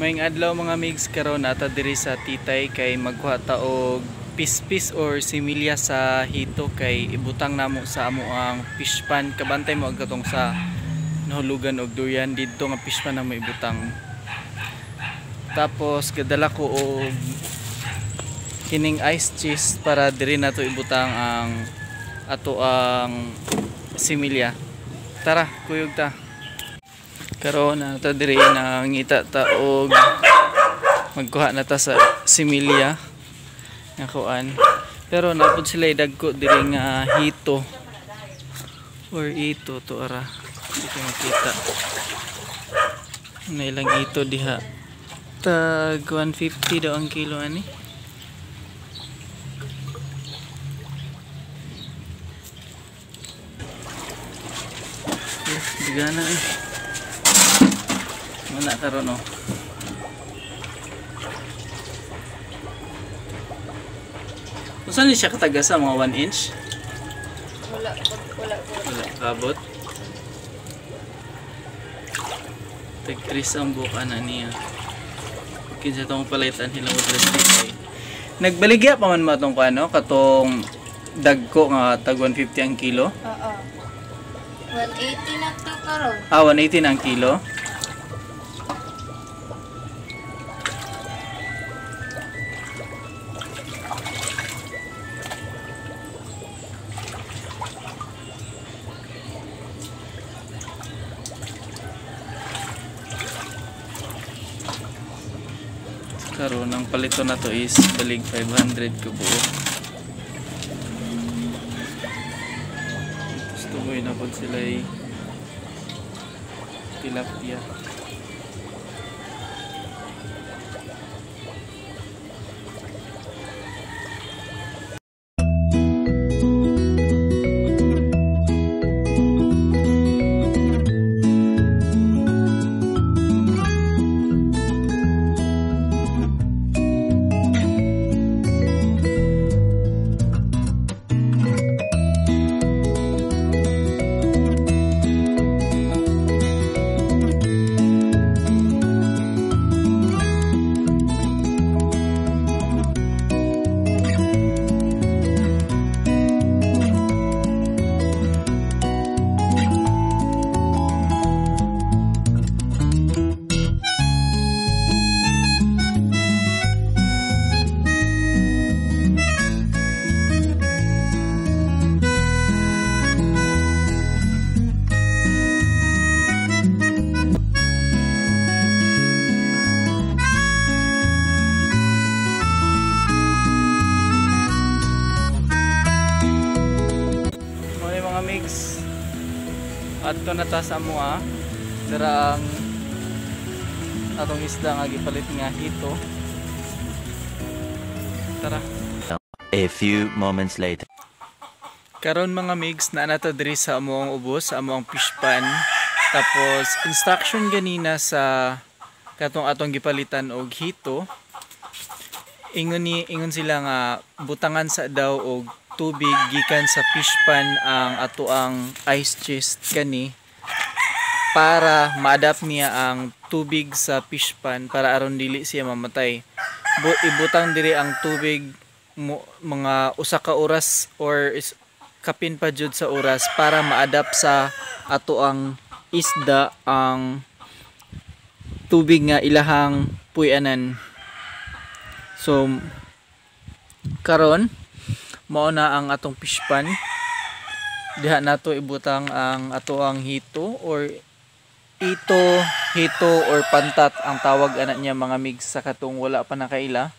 Maayong adlaw, mga migs. Karon ata diri sa Titay kay magkuha ta og pispis or similya sa hito kay ibutang namo sa amo ang fish pan. Kabantay mo ang katong sa nahulugan og durian didto nga fish pan namo ibutang. Tapos gadala ko og kining ice cheese para diri nato ibutang ang ato ang similya. Tara, kuyog ta. Karon na ta diri nangita ta og magkuha na ta sa similya nga kuan. Pero napod sila dagko diri nga hito or ito to ara. Hindi ko makita. Na ilang ito diha. Tag 150 daw ang kilo ani. Digana eh. Muna karon oh. Unsa ni siya katagasa, mga 1 inch? Wala, wala. Wala kabot. Tag 3 ang buka na niya. Kinsa tong palitan hilang dress kay. Nagbaligya pa man mo atong kuano katong dagko nga tag 150 ang kilo. Oo. 180 na to karon. Ah, 180 na ang kilo. Karon ang palito na to is balig 500 kabuo. Tapos tumoy na po sila ay tilapia. Adto na ta sa amoa, dara ang atong isda nga gipalit nga hito. Tara. A few moments later. Karon, mga migs, naa na ta diri sa amoang ubos, sa amoang fish pan. Tapos instruction ganina sa katong atong gipalitan og hito. Ingon sila nga butangan sa daw og tubig gikan sa fish pan ang ato ang ice chest kani para ma-adapt niya ang tubig sa fish pan para aron dili siya mamatay. Ibutang diri ang tubig mo, mga usa ka oras or is, kapin pa jud sa oras para ma-adapt sa ato ang isda ang tubig nga ilahang puy-anan. So karon mao na ang atong fish pan. Diha nato ibutang ang ato ang hito or ito, hito or pantat ang tawag ana niya, mga migs, sa katong wala pa nakaila.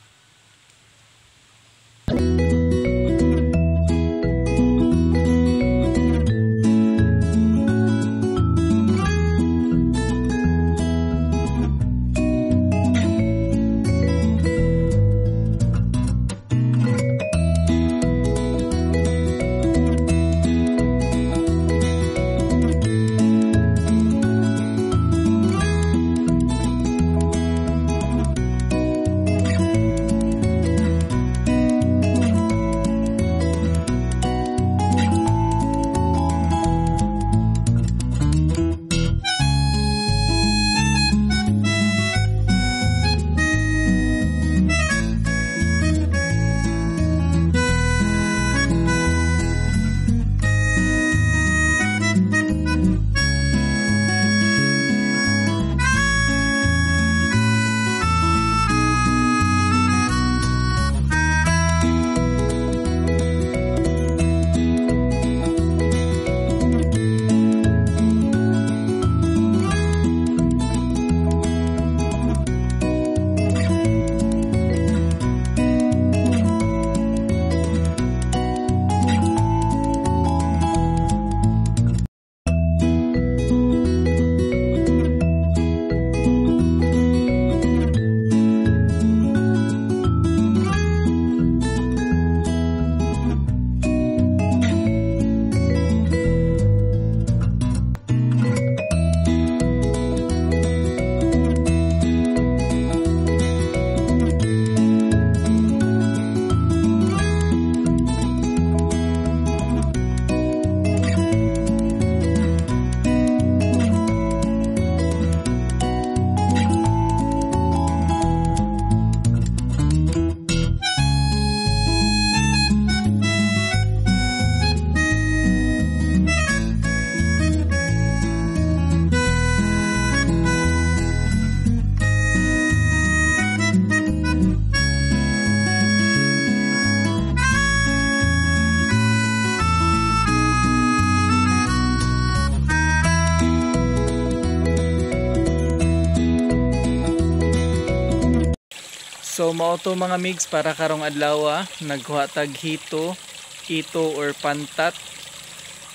So mao to mga migs para karong adlaw, nagkuha tag hito, ito or pantat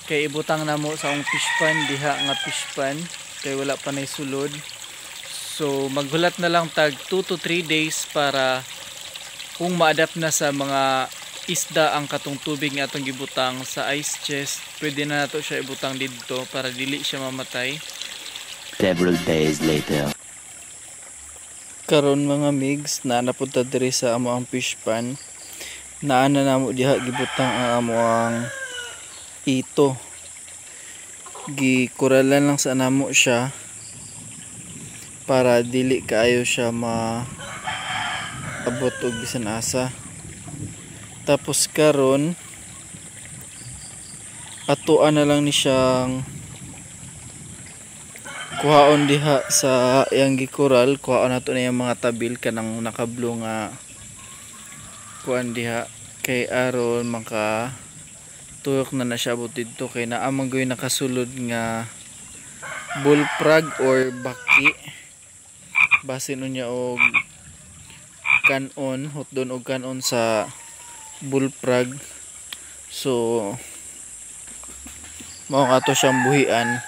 kay ibutang namo sa akong fish pan diha nga fish pan kay wala pa nay sulod. So maghulat na lang tag 2 to 3 days para kung ma-adapt na sa mga isda ang katong tubig nga atong gibutang sa ice chest, pwede na nato siya ibutang didto para dili siya mamatay. Several days later. Karon mga migs, naa na pud ta diri sa amo ang fish pan. Naa na namo diha gibutang ang amo ang ito. Gikuralan lang sa namo siya para dili kaayo siya maabot og bisan asa. Tapos karon atoa na lang ni siyang kuhaon diha sa iyang gikural, kuhaon nato na iyang mga tabil kanang nakablo nga kuan diha kay aron maka tuyok na na siya abot didto kay naa man gyud nakasulod nga bullfrog or baki, basin unya og kanon, hotdon og kanon sa bullfrog. So mao ato siyang buhian.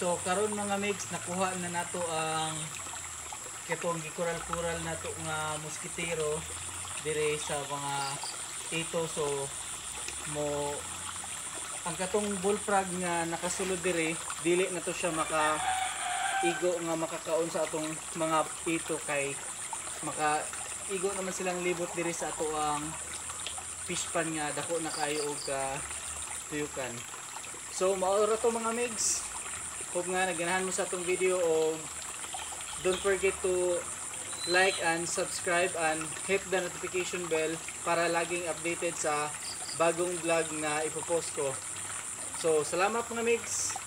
So karon mga migs, nakuha na nato ang katong gikural-kural nato nga moskitero dire sa mga ito. So mo ang katong bullfrog nga nakasulod dire, dili na to siya maka igo nga makakaon sa atong mga ito kay maka igo naman silang libot dire sa ato ang fish pan nga dako na kaayo og tuyukan. So mao ra to mga migs. Hope nga naganahan mo sa atong video o don't forget to like and subscribe and hit the notification bell para laging updated sa bagong vlog na ipopost ko. So salamat mga migs!